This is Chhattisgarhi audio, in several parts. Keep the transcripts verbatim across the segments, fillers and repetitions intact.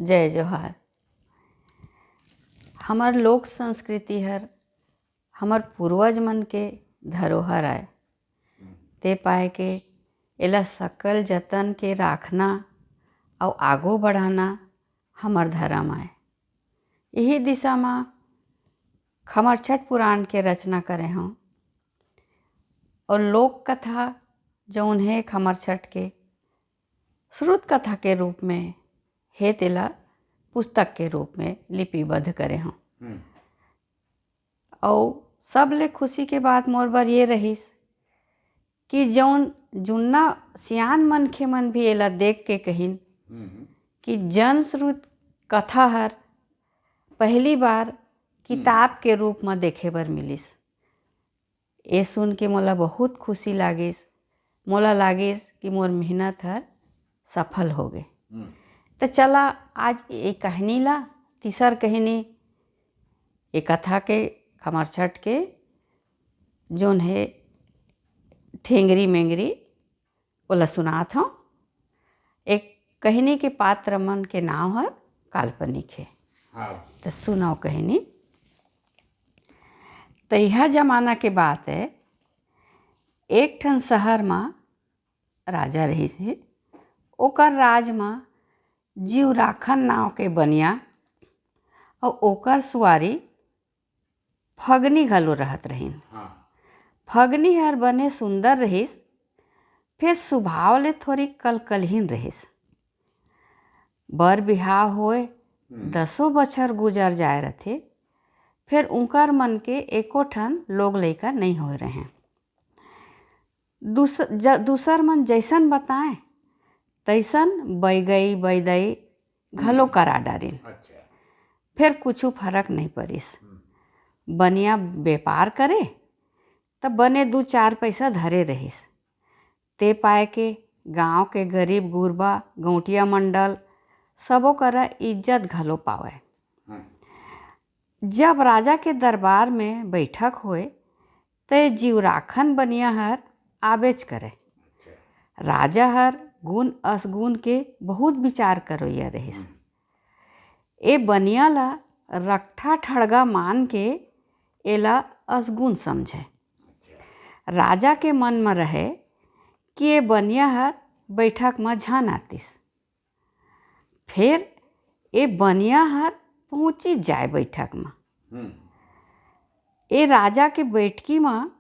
जय जोहार। हमर लोक संस्कृति हर हमर पूर्वज मन के धरोहर आय। ते पाय के एला सकल जतन के राखना अउ आगू बढ़ाना हमर धरम आय। इही दिशा म खमरछठ पुराण के रचना करे हंव। अउ लोक कथा जउन हे खमरछठ के श्रुत कथा के रूप में हे, तेला पुस्तक के रूप में लिपिबद्ध करे हंव। हम्म। अउ सबले खुशी के बात मोर बर ये रहिस कि जउन जुन्ना सियान मनखे मन भी एला देख के कहिन हम्म। कि जनश्रुत कथा हर पहली बार किताब के रूप म देखे बर मिलिस। ए सुन के मोला बहुत खुशी लागिस। मोला लागिस कि मोर मेहनत हर सफल हो गे। हम्म। त चला आज ए कहानी ला, तीसर कहानी, ए कथा के, खमरछठ के, जोन हे ठेंगरी मेंगरी, ओला सुनात हंव। एक कहानी के पात्र मन के नाव ह काल्पनिक हे। हाँ। त सुनव कहानी। त इहा जमाना के बात हे, एक ठन शहर म राजा रहिस हे। ओकर राज म जीवराखन नाव के बनिया अउ ओकर सुवारी फगनी घलो रहत रहिन। हाँ। फगनी हर बने सुंदर रहिस, फेर सुभाव ले थोरी कलकलहीन रहिस। बर बिहाव होए हम्म। दसों बछर गुजर जाए रथे, फेर उंकर मन के एको ठन लोग लइका नइ होए रहें। दूस-, ज-, दूसर मन जइसन बताएं, तइसन बइगई, बइदई घलो हम्म। करा डारिन। अच्छा। फेर कुछु फरक नइ परिस। हम्म। बनिया बेपार करे, त बने दू चार पइसा धरे रहिस। ते पाय के गांव के गरीब गुरबा, गौंटिया मंडल, सबो करा इज्जत घलो पावय। हम्म। जब राजा के दरबार में बइठक होए, ते जीवराखन बनिया हर आबेच करे। अच्छा। राजा हर गुन असगुन के बहुत बिचार करोइया रहिस। हम्म। ए बनिया ला रकठा ठड़गा मान के एला असगुन समझे। अच्छा। राजा के मन म रहे कि ए बनिया हर बइठक म झन आतिस। फेर ए बनिया हर पहुंचिच जाय बइठक म। हम्म। ए राजा के बइठकी म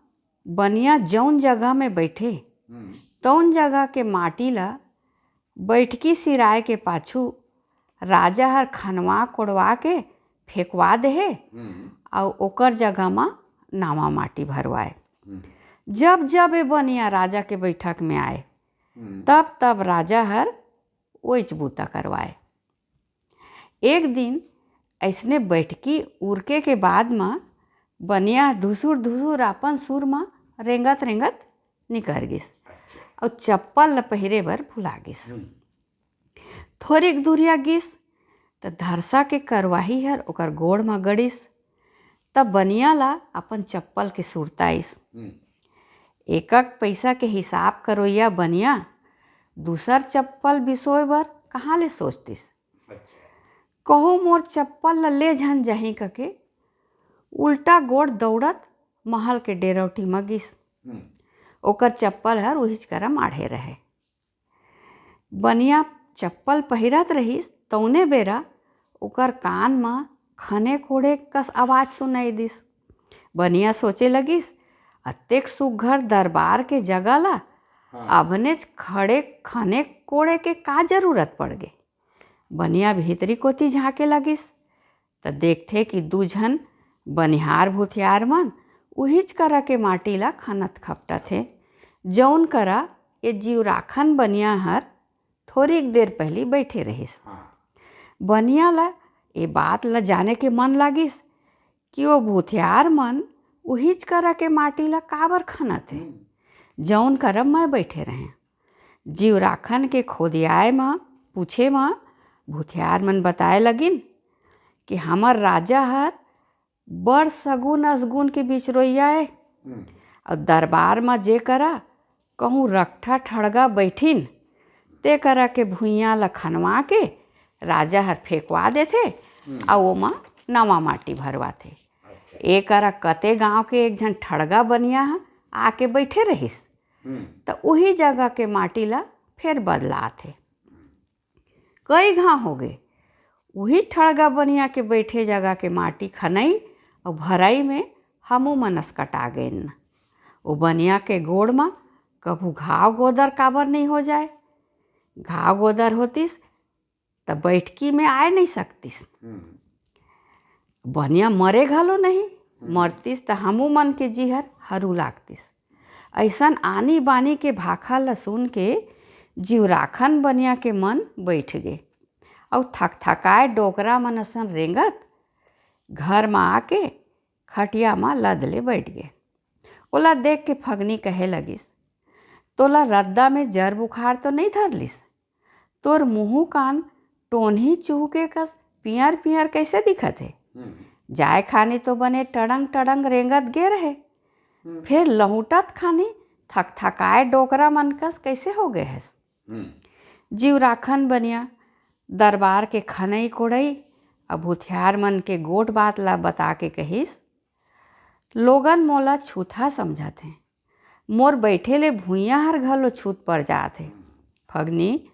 बनिया जउन जगह में बइठे, हम्म। तउन जगह के माटी ला बइठकी सिराय के पाछू राजा हर खनवा कोड़वा के फेंकवा देहे, हम्म। अउ ओकर जगह म नावा माटी भरवाए। हम्म। जब जब ए बनिया राजा के बइठक में आए, हम्म। तब तब राजा हर ओइच बूता करवाए। एक दिन अइसने बइठकी उरके के बाद म बनिया धुसुर धुसुर अपन सुर म रेंगत रेंगत निकर गिस। अच्छा। अउ चप्पल ल पहिरे बर भुला गिस। हम्म। थोरिक दूरिया गिस, त धरसा के करवाही हर ओकर गोड़ म गड़िस। तब बनिया ला अपन चप्पल के सुरता आइस। हम्म। एकक पइसा के हिसाब करोइया बनिया दूसर चप्पल बिसोय बर कहाँ ले सोचतिस? अच्छा। कहूँ मोर चप्पल ल ले झन जाही कके उल्टा गोड़ दौड़त महल के डेरौटी म गिस। हम्म। ओकर चप्पल हर उहीच करा माढ़े रहे। बनिया चप्पल पहिरत रहिस, तउने बेरा ओकर कान म खने कोड़े कस आवाज सुनाई दिस। बनिया सोचे लगिस, "अतेक सुघ्घर दरबार के जगह ला हाँ। अभनेच खड़े खने कोड़े के का जरूरत पड़ गे?" बनिया भीतरी कोती झांके लगिस, त देखथे कि दू झन बनिहार भूथियार मन उहीच करा के माटी ला खनत खपटत हे, जउन करा ये जीवराखन बनिया हर थोरिक देर पहिली बइठे रहिस। हाँ। बनिया ला ए बात ला जाने के मन लागिस कि ओ भूथियार मन उहीच करा के माटी ला काबर खनत हे, हम्म। जउन करा मैं बइठे रहें। जीवराखन के खोदियाए म, पूछे म भूथियार मन बताए लगिन कि हमर राजा हर बड़ सगुन असगुन के बिचरोइया ए। हम्म। अउ दरबार म जे करा कहूँ रकठा ठड़गा बइठिन, ते करा के भुइयां ल खनवा के राजा हर फेंकवा देथे, अउ ओमा नवा माटी भरवाथे। ए करा कते गांव के एक झन ठड़गा बनिया ह आके बइठे रहिस, त उही जगह के माटी ला फेर बदलाथे। कई घांव होगे, उही ठड़गा बनिया के बइठे जगह के माटी खनई अउ भरई में हमू मन असकटा गेन। ओ बनिया के गोड़ म कभू घाव गोदर काबर नइ हो जाय? घाव गोदर होतिस, त बइठकी में आय नइ सकतिस। बनिया मरे घलो नहीं, मरतिस त हमू मन के जी हर हरू लागतिस। अइसन आनी बानी के भाखा ल सुन के जीवराखन बनिया के मन बइठ गे, अउ थकथकाय डोकरा मन असन रेंगत घर म आके खटिया म लद ले बइठ गे। ओला देख के फगनी कहे लगिस, "तोला रद्दा में जर बुखार तो नइ धर लिस? तोर मुंहू कान टोनही चूहू के कस पियर पियर कइसे दिखत हे? जाय खानी तो बने टड़ंग टड़ंग रेंगत गे रहे, फेर लहुटत खानी थकथकाय डोकरा मन कस कइसे हो गे हस?" जीवराखन बनिया दरबार के खनई कोड़ई अउ भूथियार मन के गोठ बात ला बता के कहिस, "लोगन मोला छूतहा समझत हें। मोर बइठे ले भुइयां हर घलो छूत पर जात हे। फगनी,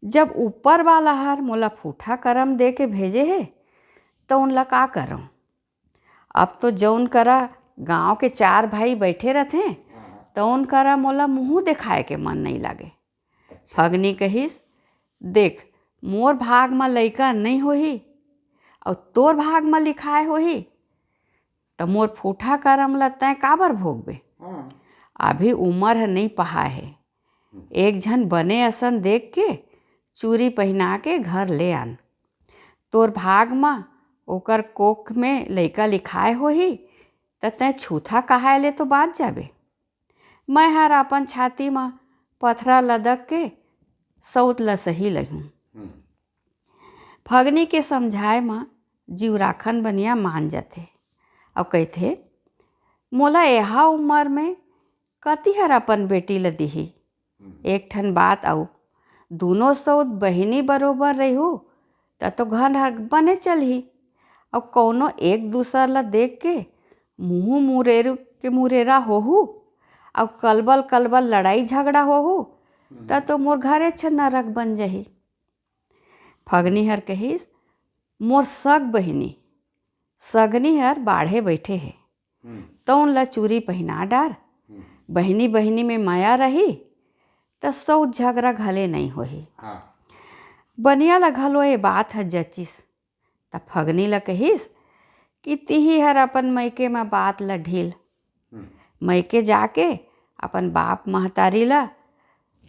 जब ऊपर वाला हर मोला फूठा करम दे के भेजे हे, त ओन ला का करंव? अब तो जउन करा गांव के चार भाई बइठे रथें, त ओन करा मोला मुंहू देखाय के मन नइ लागे।" फगनी कहिस, "देख, मोर भाग म लइका नइ होही, अउ तोर भाग म लिखाय होही, त मोर फूठा करम ल तैं काबर भोगबे? अभी उमर ह नइ पहाय हे। एक झन बने असन देख के चूरी पहिना के घर ले आन। तोर भाग म ओकर कोख में लइका लिखाय होही, त तैं छूतहा कहाय ले तो बांच जाबे। मैं हर अपन छाती म पथरा लदक के सउत ल सही लहूं।" फगनी के समझाय म जीवराखन बनिया मान जथे अउ कहिथे, "मोला एहा उमर में कती हर अपन बेटी ल दिही? एक ठन बात अउ, दूनों सउत बहिनी बरोबर रहिहू, त तो घर ह बने चलही। अउ कउनो एक दूसर ल देख के मुंहू मुरेरू के मुरेरा होहू, अउ कलबल कलबल लड़ाई झगड़ा होहू, त तो मोर घरेच नरक बन जही।" फगनी हर कहिस, "मोर सग बहिनी सगनी हर बाढ़े बइठे हे, तउन ला चूरी पहिना डार। बहिनी बहिनी में मया रही, त सउत झगरा घले नइ होही।" बनिया ला घलो ए बात ह जचिस, त फगनी ला कहिस कि तिही हर अपन मइके म बात ला ढील। मइके जाके अपन बाप महतारी ला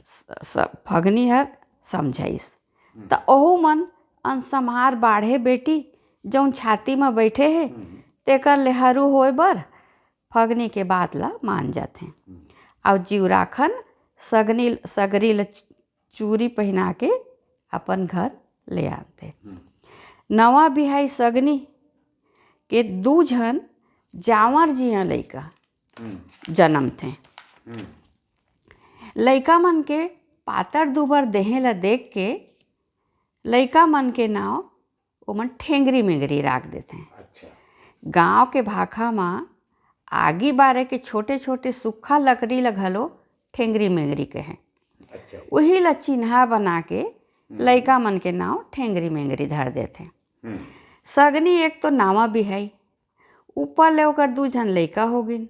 स-, स-, फगनी हर समझाइस। त ओहू मन अनसम्हार बाढ़े बेटी जउन छाती म बइठे हे, तेकर ले हरू होय बर फगनी के बात ला मान जाथें। अउ जीवराखन सगनी, सगरी ल चूरी पहिना के अपन घर ले आनथे। नवा बिहाई सगनी के दू झन जांवर जिया लइका जनमथे। लइका मन के पातर दुबर देहे ल देख के लइका मन के नाव ओमन ठेंगरी मेंगरी राख देथे। गांव के भाखा म आगी बारे के छोटे छोटे सुक्खा लकड़ी ल घलो ठेंगरी मेंगरी कहें। उही ल चिन्हा बना के लइका मन के नाव ठेंगरी मेंगरी धर देथे। सगनी एक तो नावा बिहाई, ऊपर ले ओकर दू झन लइका होगिन।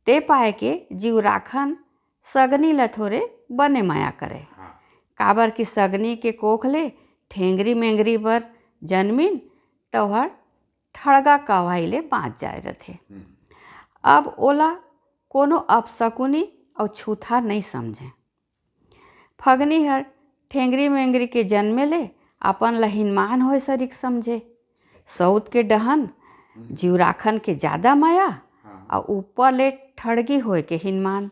ते पाय के जीवराखन सगनी ल थोरे बने मया करे, काबर कि सगनी के कोख ले ठेंगरी मेंगरी बर जनमिन, त ओहर ठड़गा कवाई ले बांच जाय रथे। अब ओला कोनो अपसकुनी अउ छूतहा नइ समझे। फगनी हर ठेंगरी मेंगरी के जनमे ले अपन ल हिनमान होय सरीक समझे। सउत के डहन जीवराखन के जादा मया, अउ ऊपर ले ठड़गी होय के हिनमान।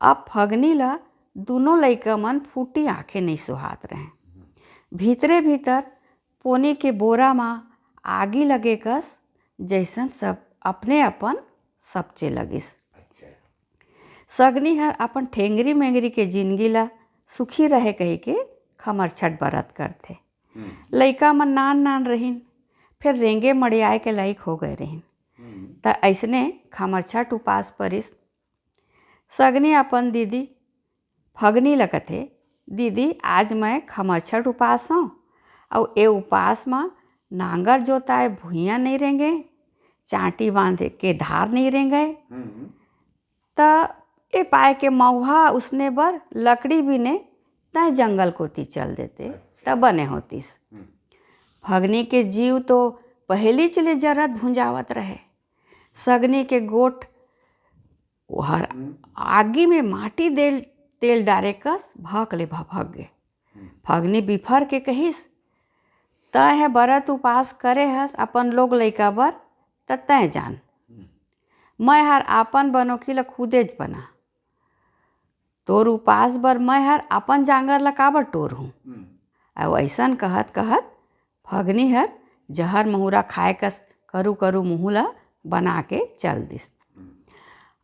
अब फगनी ल दूनों लइका मन फूटी आंखे नइ सोहात रहें। भीतरे भीतर पोनी के बोरा म आगी लगे कस जइसन सब अपने अपन सपचे लगिस। सगनी हर अपन ठेंगरी मेंगरी के जिनगी ल सुखी रहे कहिके खमरछट बरत करथे। लइका मन नान नान रहिन, फेर रेंगे मड़ियाए के लाइक हो गए रहिन। त अइसने खमरछठ उपास परिस। सगनी अपन दीदी फगनी ल कथे, "दीदी, आज मैं खमरछठ उपास हौं, अउ ए उपास म नांगर जोताए भुइयां नइ रेंगे, चांटी बांधे के धार नइ रेंगे, त ए पाए के मउहा उसने बर लकड़ी बीने तैं जंगल कोती चल देते, त बने होतिस।" फगनी के जीव तो पहिलीच ले जरत भुंजावत रहे। सगनी के गोठ ओहर आगी में माटी देल, तेल डारे कस भक ले भभक गे। फगनी बिफर के कहिस, "तैं ह बरत उपास करे हस अपन लोग लइका बर, त तैं जान। मैं हर आपन बनोखी ल खुदेच बना। तोर उपास बर मैं हर अपन जांगर ल काबर टोरहूं?" अउ अइसन कहत कहत फगनी हर जहर महुरा खाए कस करू करू मुंह ल बना के चल दिस।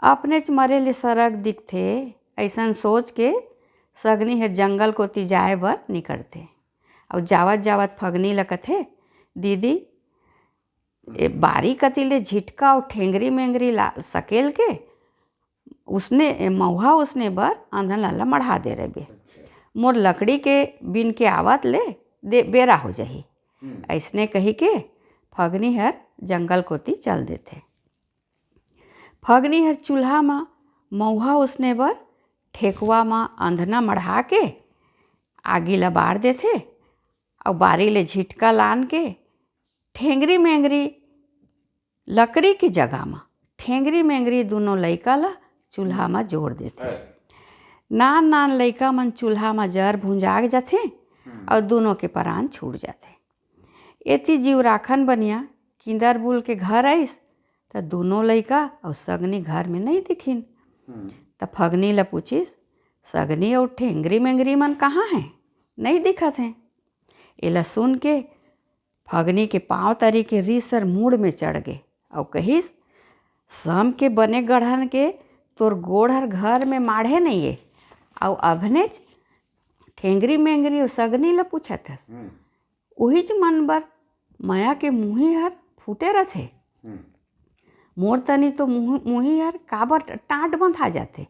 अपनेच मरे ले सरग दिखथे, अइसन सोच के सगनी हर जंगल कोती जाए बर निकलथे। अउ जावत जावत फगनी ल कथे, "दीदी, ए बारी कती ले झिटका अउ ठेंगरी मेंगरी ला सकेल के उसने, ए मउहा उसने बर अंधना ल मढ़ा दे रहिबे। मोर लकड़ी के बिन के आवत ले दे, बेरा हो जाही।" अइसने कहि के फगनी हर जंगल कोती चल देथे। फगनी हर चूल्हा म मउहा उसने बर ठेकुआ म अंधना मढ़ा के आगी ल बार देथे, अउ बारी ले झिटका लान के ठेंगरी मेंगरी लकड़ी के जगह म ठेंगरी मेंगरी दूनों लइका ल चूल्हा म जोर देथे। नान नान लइका मन चूल्हा म जर भुंजाग जाथे अउ दूनों के परान छूट जाथे। एती जीव राखन बनिया किंदर बुल के घर आइस, त दूनों लइका अउ सगनी घर में नइ दिखिन। त फगनी ल पूछिस, "सगनी अउ ठेंगरी मेंगरी मन कहाँ हैं? नइ दिखत हैं।" एला सुन के फगनी के पांव तरी के रीस हर मुड़ में चढ़ गे अउ कहिस, "सम के बने गढ़न के तोर गोड़ हर घर में माढ़े नइये, अउ अभनेच ठेंगरी मेंगरी अउ सगनी ल पूछत हस। उहीच मन बर मया के मुही हर फूटे रथे। मोर तनी तो मुही, मुही हर काबर टांट बंधा जाथे।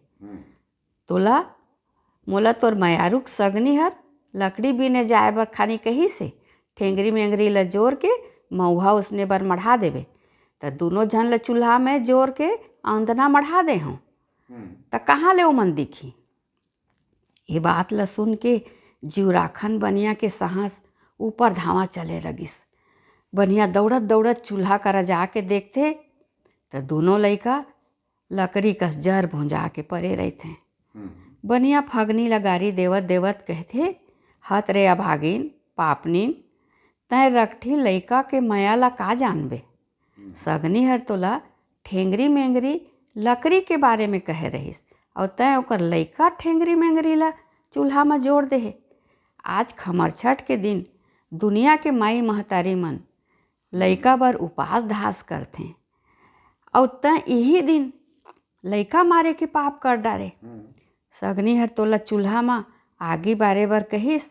तोला, मोला तोर मयारुक सगनी हर लकड़ी बीने जाए बर खानी कहिस हे, ठेंगरी मेंगरी ल जोर के मउहा उसने बर मढ़ा देबे, त दूनों झन ल चूल्हा में जोर के अंदना मढ़ा दे हूँ, त कहाँ ले ओमन दिखी?" ये बात ल सुन के जीवराखन बनिया के सांस ऊपर धावा चले लगिस। बनिया दौड़त दौड़त चूल्हा करा जाके देखथे, त दूनों लइका लकड़ी कस जर भुंजा के परे रहिथें। बनिया फगनी ल गारी देवत देवत कहथे, "हत रे अभागिन, पापनिन, तैं रकठी लइका के मया ल का जानबे? सगनी हर तोला ठेंगरी मेंगरी लकड़ी के बारे में कहे रहिस, अउ तैं ओकर लइका ठेंगरी मेंगरी ल चूल्हा म जोर देहे। आज खमरछठ के दिन दुनिया के माई महतारी मन लइका बर उपास धास करथें, अउ तैं इही दिन लइका मारे के पाप कर डारे। सगनी हर तोला चूल्हा म आगी बारे बर कहिस,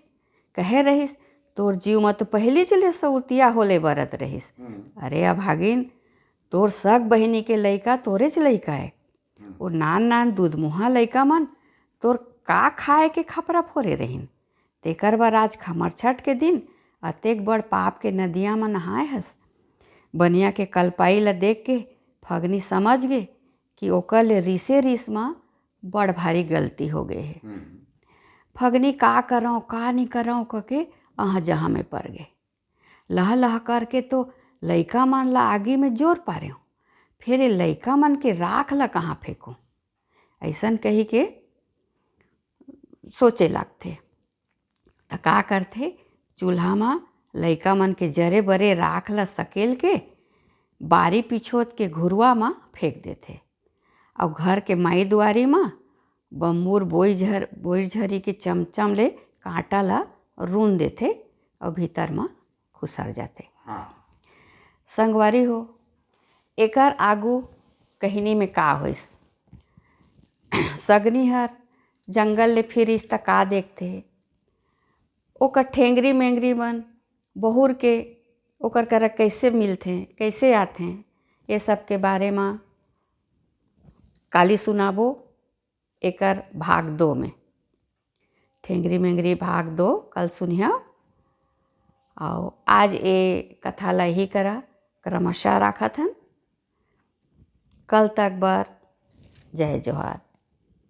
कहे रहिस, तोर जीव म तो पहिलीच ले सउतिया होले बरत रहिस। अरे अभागिन, तोर सग बहिनी के लइका तोरेच लइका ए। ओ नान नान दूधमुहा लइका मन तोर का खाए के खपरा फोरे रहिन? तेकर बर आज खमरछठ के दिन अतेक बड़ पाप के नदिया म नहाए हस।" बनिया के कलपाई ल देख के फगनी समझ गे कि ओकर ले रिसे रिस म बड़ भारी गलती हो गे हे। फगनी का करंव, का नी करंव कके अहाँ जहाँ में पर गे। लह लह करके तो लइका मन ल आगी में जोर पारेंव, फेर ए लइका मन के राख ल कहाँ फेंकूं, अइसन कहि के सोचे लागथे। त का करथे, चूल्हा म लइका मन के जरे बरे राख ल सकेल के बारी पिछोत के घुरुवा म फेंक देथे। अउ घर के माई दुआरी म बम्बूर बोई झर-, बोईर झरी के चमचम ले कांटा ल रूंद देथे अउ भीतर म खुसर जाथे। हाँ। संगवारी हो, एकर आगू कहिनी में का होइस? सगनी हर जंगल ले फिरिस त का देखथे? ओकर ठेंगरी मेंगरी मन बहुर के ओकर करा कैसे मिलथे, कैसे आथे, ये सब के बारे म काली सुनाबो एकर भाग दो में। ठेंगरी मेंगरी भाग दो कल सुनिहा। अउ आज ए कथा ला ही करा क्रमशः राखत हन। कल तक बर जय जोहार।